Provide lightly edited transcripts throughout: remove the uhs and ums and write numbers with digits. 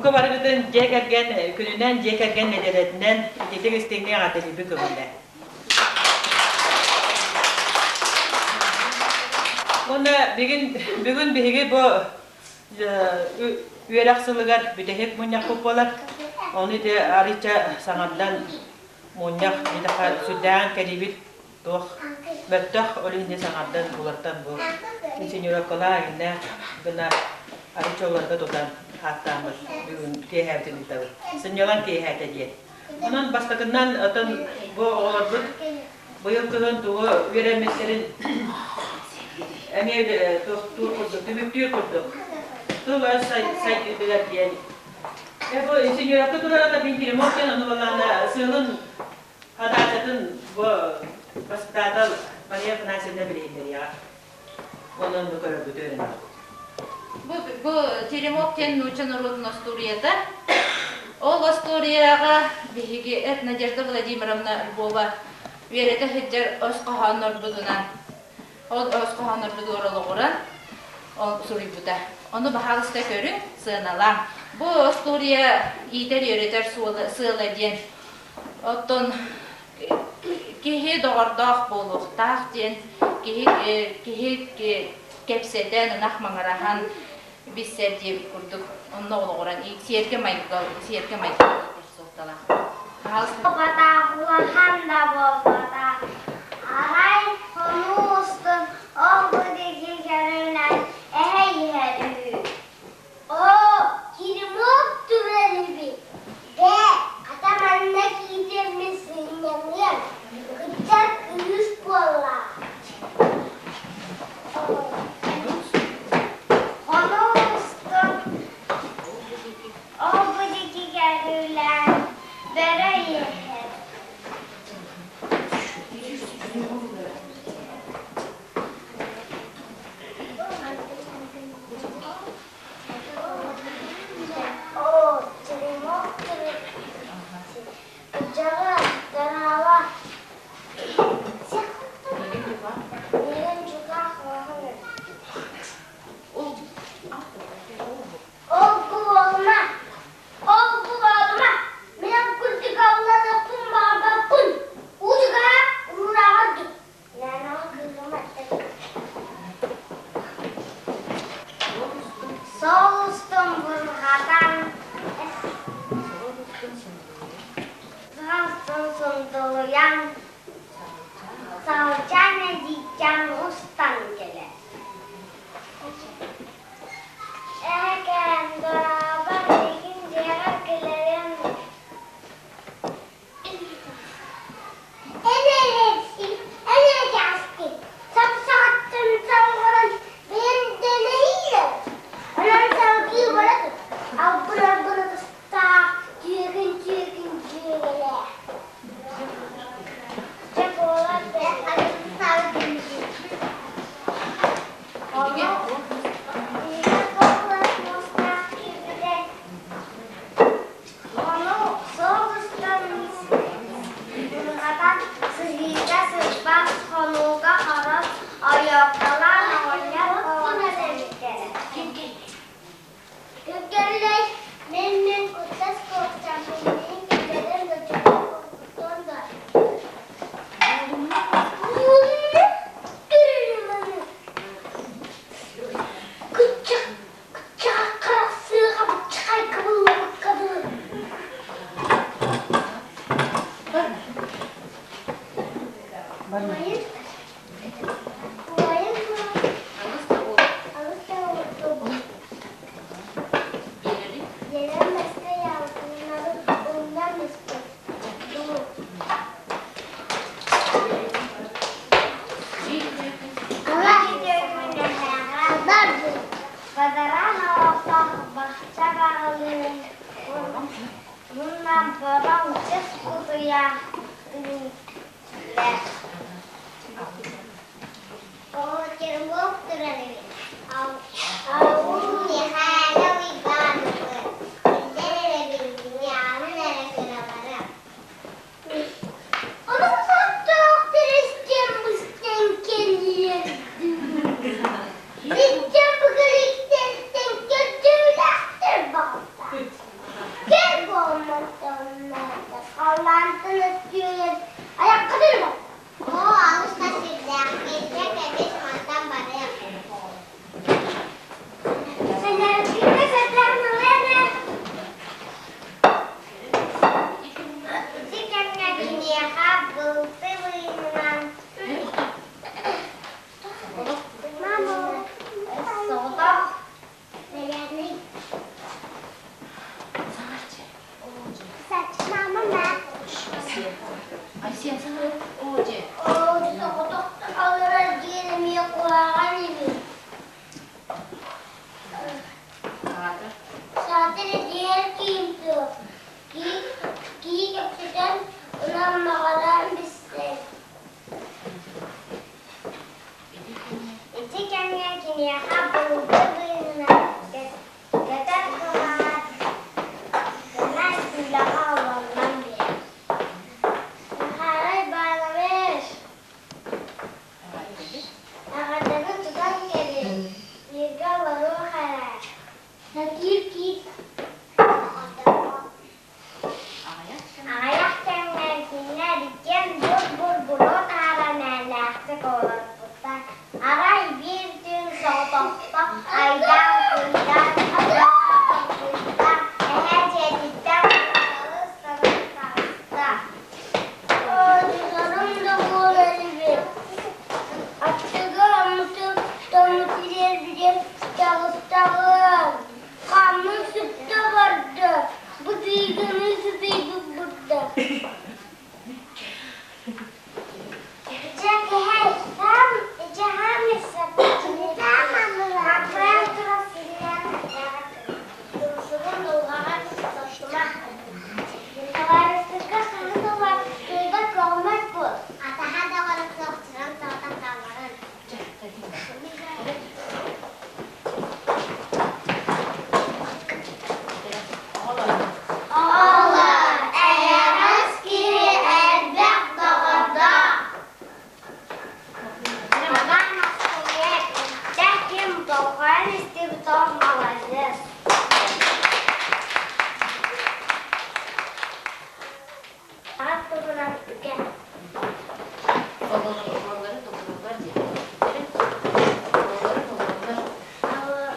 Бука барыгытын дьиэ кэргэн күнүнэн, дьиэ кэргэн нэдиэлэтинэн ититик истиҥник эҕэрдэлиирбин көҥүллээ. Уонна бүгүн, бүгүн биһиги бу үөрэх сылыгар бүтэһик мунньахпыт буолар. Ону ити арыйча саҥардан мунньах биһиэхэ сүрдээҕин кэлиибит туох мөлтөх ол иһин саҥардан улартан бу инсценировкалаа иннэ гына арыйча олорго тутан ааттааммыт бүгүн киэһээбитин ыытабыт. Сынньалаҥ киэһээтэ диэн. Онон бастакынан отон бу оҕолорбут быйыл кыһын тугу үөрэммиттэрин эмиэ туохтуур курдук, түмүктүүр курдук тыл-өс сайдыытыгар диэн. Бу инсценировка турарата мин Теремок диэн ону балаана сыалын хадаачатын бу воспитатель Мария Афанасьевна билиһиннэриэҕэ. Онон бу көрөргүтү эрэнэбит. Бу Теремок диэн нуучча норуотун остуоруйата. Ол остуоруйаҕа биһиги эт Надежда Владимировна Львова үөрэтэ сылдьар өс хоһооннорбутунан ол өс хоһооннорбутугар олоҕуран ол суруйбута. Ону баһаалыста көрүҥ, сыаналааҥ. Бу остуоруйа иитэр-үөрэтэр сыала диэн оттон киһи доҕордоох буолуохтаах диэн киһи киһи кэпсэтэн ынах маҥыраһан билсэр диэбит курдук онно олоҕуран сиэргэ майгы сиэргэ майгы суолталаах. Улахан да буолбатах. Арай хонуу устун ол-бу диэки көрүнэн эһэ иһэр үһү. Оо, Теремок турар эбит. Бээ, хата манна киирдэммин сынньаныам, кырдьар кыыс буолла. Хонуу устун ол-бу диэки көрүүлээн бөрө иһэр. Оо, Теремок кырдьаҕас, дорообо. Миигин дьукаах оҥоһун Ол-бу буолума, ол-бу буолума, мин ол курдук алларыахпын баҕарбаппын. Уудуга уурааҕар дуу. Сол устун бурҕатан, устун сундулуйан, Салчан эдьиийчээн устан кэлэр. Эһэкээн, дорообо, миигин дьиэҕэр киллэриэҥ дуо? Ону суол устан бурҕатан сыһыыга сыппах хонууга хорос ойоҕолоон оҕонньор оҕонньор эбиттэрэ. Күккэллэй мин-мин куттас куопчаммын мин киллэрэн дочугун да Кыччах Бадаран олохтоох бахча баҕалыын уонна бороҥ чыс кутуйах түүлэр. Оҕочермуох турар эбит. Аул Михайло Уйбаанабы биллэр эрэ билиҥҥи эрэ кырабара. Оо, дьэ. Оо, соҕотох олорор диэн эмиэ куһаҕан эбит. Аата. Саатар этиһэр киһим суох. Кии кэпсэтэн, ылан маҕалаан бистэ. Ити кэмҥэ киниэхэ былыргы быыһынан көтөр кылаат гына күүлэҕэ олорунан биэрэр. Михаил Иванович, эҕэрдэни тутан кэлин, бииргэ олоруох эрэ. Сатыыр киит Аҕыйах кэмҥэ кинилэр иккиэн бур-бур буруо таһааран мээлээхтик олорбуттар. Арай биир түүн соҕотохто айдаан-куйдаан, толкуйдаан эһэ дьиэтиттэн кутталы таҕыста. Оонньууларым да буолар эбит. Аттыгар омуту томуту таҕыстаҕын. Хааммын сүктэ барда, бу тыыгыны сытыйбыт бурда. Атаһа да барахсах чыран саҕатан хаалларан. Олор эйэҕэс киһи элбэх доҕордоох. Аҕам махтанар ким болҕойон истибит ол маладьыас. Аҕа туһунан үгэ. Оҕолору толоруллар диэн. Оҕолору толоруллар. Оҕолору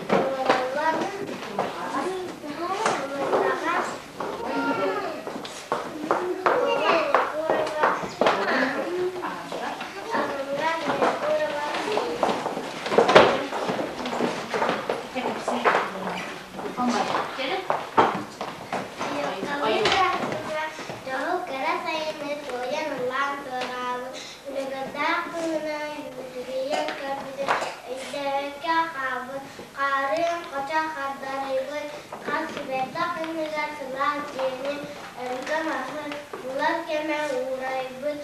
толоруллар. Дьоһу кыра сайыны туойан ыллаан туораабыт, үлүгэрдээх кыһыны бүдүрүйэн көрбүтүн өйдөөбөккө хаалбыт, хаарыан хочо хардарыйбыт, хас сибэтэх иннигэр сылаас дьиэни, өлгөм аһы булар кэмэ уурайбыт,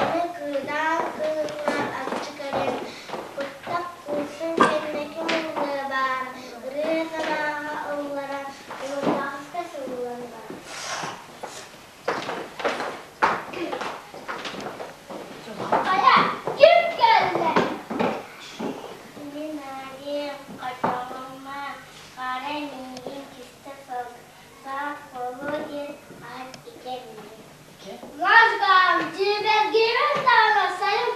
аны кыыдаан кыһыҥҥа аччык кэлэн, куттах куустун кэннэ ким ыллыа баара, ырыа санааҕа ылларан, Ылыннаҕаска сыллан барар. Хайа, ким кэллэ? Мин Аайым, хотоҥума, хара миигин кистэ саас буолуо диэн аһан итэр инибин. Мазгам, дьиибэргиибин даҕаны сайын